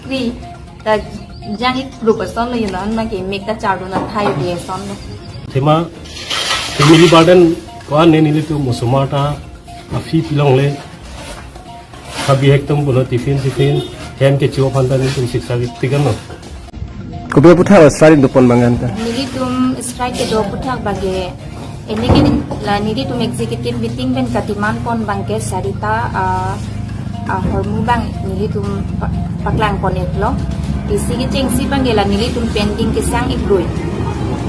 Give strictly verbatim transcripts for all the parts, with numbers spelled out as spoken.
Kri ta jang ik group ason lo, you know, an abang ke mek ta chardun athai ave ason lo. Athema family burden ko-an ne nelitum osomar ta a-fee pilongle. Kha bihek atum pulo tiffin tiffin, hem kecho aphan ta nelitum siksa tigan lo. Kopi aputhak strike dopon abang an ta? Nelitum strike kedo aputhak abang ke, ini ke la nelitum executive meeting pen ka-demand pon abang ke sarita, ah, ahormu abang nelitum pa-, paklang pon-iklo. Isi kechengsi abang ke la nelitum pending kesang ik dui.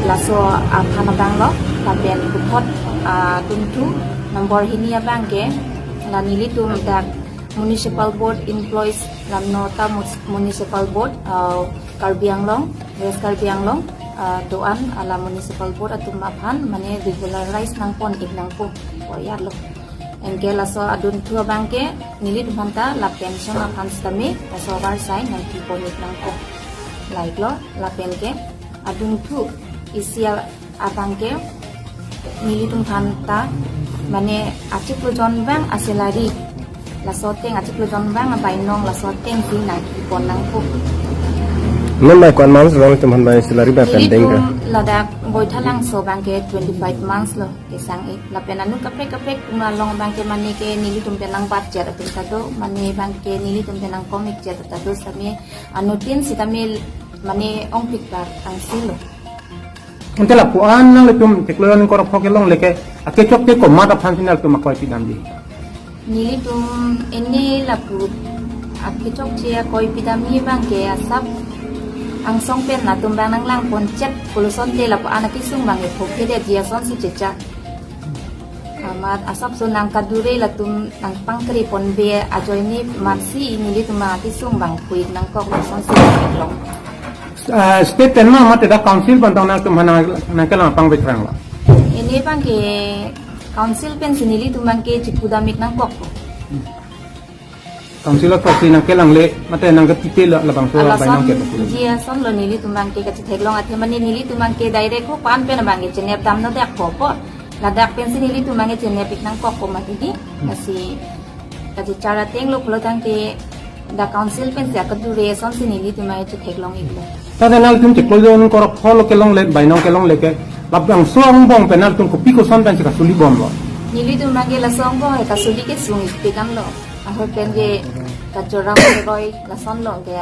Laso aphan abang lo, lapen puthot, ah, dunthu number hini abang ke, la nelitum dak Municipal Board employees, la North Mus-, Municipal Board, ah, Karbi Anglong, West Karbi Anglong, ah, do-an, ah, la Municipal Board atum aphan mane regularize nangpon ik nangpo, ko ya lo. Anke laso adunthu abang ke nelitum aphan ta la pension aphan sitame laso avarsai nangkepon ik nangpo. Lahelo, lapen ke adunthu isi a- abang ke nelitum aphan ta mane achiklo jon abang a-salary, laso ateng achiklo jon abang abainong laso atengsi nangkepon nangpo. Non bai ko-an amount along nelitum aphan bai salary bai pending ke? Nelitum ladak Baithalangso abang ke twenty-five months lo kesang ik. Lapen anut kaprek kaprek atum along abang ke mane ke nelitum pen nang-budget atum ta do, mane abang ke nelitum pen nangkom ikjet ta do, sitame anuttin sitame mane ongpik bak angsi lo. Ante lapu-an nanglitum chiklo jon ingkoi ra pho kelongle ke, akechokche komat aphansi nanglitum akoi pidamji? Nelitum ini lapu akechokche akoi pidamji abang ke asap angsong pen latum abang nanglang pon chet pulo asonte lapu-an akesung abang ke phokthedetji asonsi chechak. Amat asapso nangkadure latum nangpangkri ponbe ajoine amatsi nelitum akesung abang phu ik nangkok asonsi long. Ah, state pen ma mate dak council pen tong nangtum aphan nangkelang pangbe krang lo? Ini abang ke council pensi nelitum abang ke chipudam ik nangkokpo. Council akoksi nangkelangle mate nangketite lo labangso abainong ke? Alasonji ason lo, nelitum abang ke kachetheklong athema ne nelitum abang ke direct ko-an pen abang ke chenep damno dak kopo. Ladak pensi nelitum abang ke chenep ik nangkokpo mati di. Lasi kachechar ateng lo pulo tangte dak council pensi akadure asonsi nelitum abang ke chetheklong iklo. Tade nanglitum chiklo jon ingkoi ra pho lo kelongle, bainong kelongle ke, labangso angbong pen nanglitum kopi koson pensi kasuli bomlo? Nelitum abang ke laso angbong ke kasuli kesung ik pikam lo. Ahut pen ke kachorong keroi lason lo ke.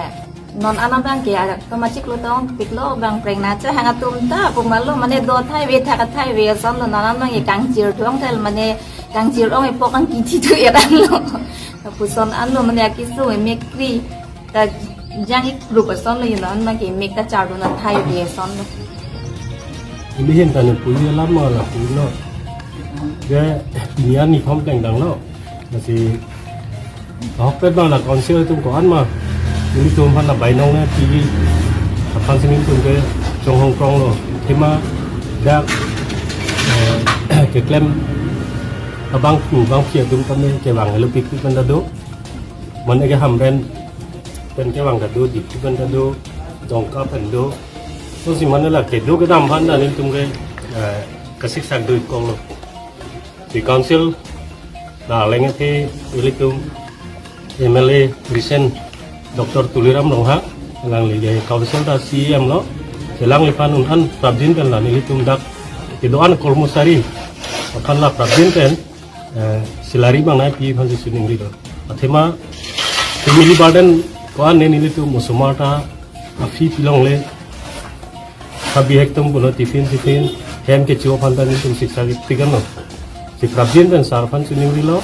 Non an abang ke arak atum achiklo tong piklo abang prengna chehang atum ta pumalo mane do thai ave thak thai ave ason lo, non an abang ke kangchir thong thel mane kangchir ong epo kangkithi thu eran lo. Lapuson an lo mane akesung emek kri ta jang ik group ason lo, you know, an abang ke mek ta chardun athai ave ason lo. Ilihin ta ne pui alam ma lapu lo. Ke nian ni thom tengdang lo. Lasi ahokpet abang la council atum ko-an ma nelitum aphan la bainong ne pi aphansi nelitum ke chonghong krong lo. Athema dak, eh, keklem abangphu bangphi atum tame kevang helo pikpik pen ta do. Mane ke Hamren pen kevang ta do, Diphu pen ta do, Dongka pen do. Lasi mane la kedo kedam aphan ta nelitum ke, eh, kasiksak do ik kong lo. Si council la aleng athe ilitum M L A recent Doctor Tuliram Ronghang, alangli ke council ta C E M lo, si alangliphan un-an prapjin pen la nelitum dak kedo-an kormosari aphan la prapjin pen, eh, salary abang nangpi aphansi chiningrilo. Athema family burden ko-an ne nelitum osomar ta a-fee pilongle. Kha bihek atum pulo tiffin tiffin, hem kecho aphan ta nelitum siksa tigan lo. Si prapjin pen sar aphan chiningrilo.